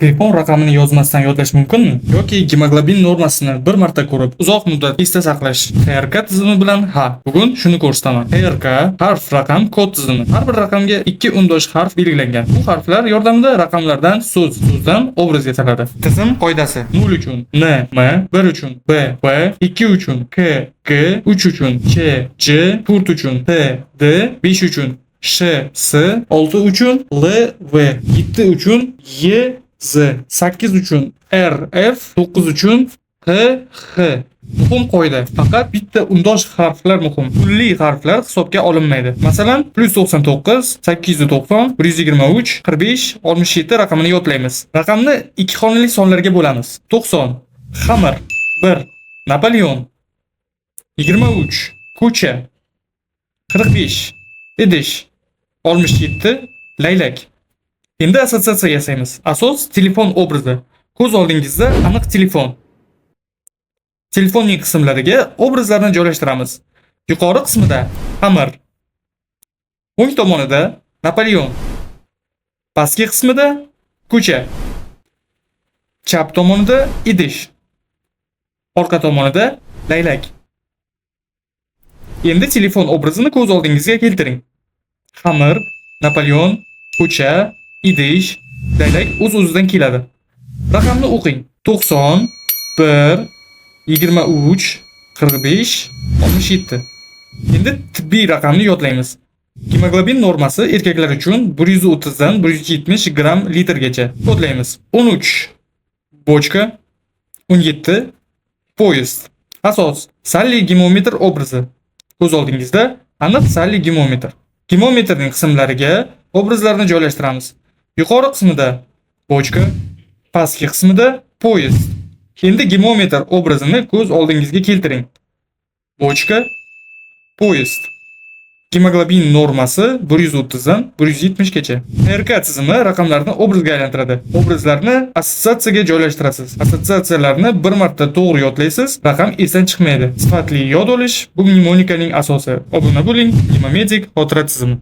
Telefon raqamini yozmasdan yodlash mumkinmi? Yoki gemoglobin normasini bir marta ko'rib, uzoq muddat esda saqlash? HRK tizimi bilan ha. Bugun shuni ko'rsataman. HRK harf, raqam, kod tizimi. Har bir raqamga ikki undosh harf belgilangan. Bu harflar yordamida raqamlardan so'z, so'zdan obraz yasaladi. Tizim qoidasi: 0 uchun N, M, 1 uchun B, V, 2 uchun K, G, 3 uchun Ch, J, 4 uchun T, D, 5 uchun Sh, S, 6 uchun L, V, 7 uchun Y, Z, 8 uchun R, F, 9 uchun P, H. Muhim qoida: faqat bitta undosh harflar muhim. Pulli harflar hisobga olinmaydi. Masalan, +99 890 123 45 67 raqamini yodlaymiz. Raqamni ikki xonali sonlarga bo'lamiz. 90 xamir, 1 Napoleon, 23 ko'cha, 45 idish, 67 laylak. Endi assotsiatsiya yasaymiz. Asos telefon obrazi. Ko'z oldingizda aniq telefon. Telefonning qismlariga obrazlarni joylashtiramiz. Yuqori qismida xamir, o'ng tomonida Napoleon, pastki qismida ko'cha, chap tomonida idish, orqa tomonida laylak. Endi telefon obrazini ko'z oldingizga keltiring. Xamir, Napoleon, ko'cha, idish, laylak o'z-o'zidan keladi. Raqamni o'qing: 90 1 23 45 67. Endi tibbiy raqamni yodlaymiz. Gemoglobin normasi erkaklar uchun 130 dan 170 gramm litrgacha. Kodlaymiz: 13 bochka, 17 poyezd. Asos Salli gemometr obrazi. Ko'z oldingizda aniq Salli gemometr. Gemometrning qismlariga obrazlarni joylashtiramiz. Yuqori qismida bochka, pastki qismida poyezd. Endi gemometr obrazini ko'z oldingizga keltiring. Bochka, poyezd. Gemoglobin normasi 130 dan 170 gacha. HRK tizimi raqamlarni obrazga aylantiradi. Obrazlarni assotsiatsiyaga joylashtirasiz. Assotsiatsiyalarni bir marta to'g'ri yodlaysiz, raqam esdan chiqmaydi. Sifatli yod olish bu mnemonikaning asosi. Obuna bo'ling. Mnemomedik xotira tizimi.